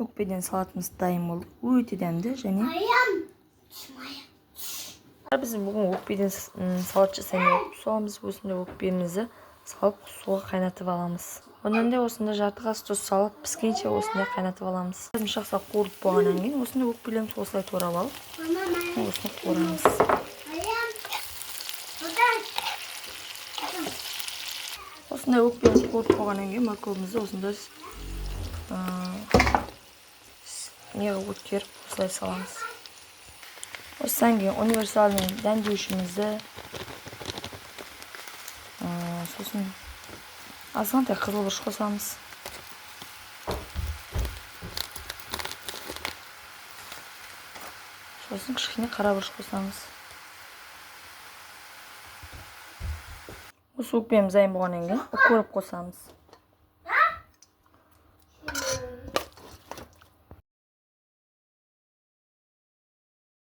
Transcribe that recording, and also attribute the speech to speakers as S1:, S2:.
S1: Өкпеден салатымыз дайын болды. Өте дәмді және біз бүгін өкпеден салат жасайын деп отырмыз. Соған біз осындай өкпемізді салып, суға қайнатып аламыз. Одан да осындай жарты қасық тұз салып, піскенше осындай қайнатып аламыз. Жақсылап қуырылып болғаннан кейін осындай өкпелерімізді осылай турап алып, осыны қуырамыз. Осындай өкпемізді қуырып болғаннан кейін морковімізді осындай неғып өткеріп осылай саламыз. Осыдан кейін универсальный дәмдеушімізді, сосын азғантай қызыл бұрыш қосамыз. Сосын кішкене қара бұрыш қосамыз. Осы өкпеміз дайын болғаннан кейін укроп қосамыз.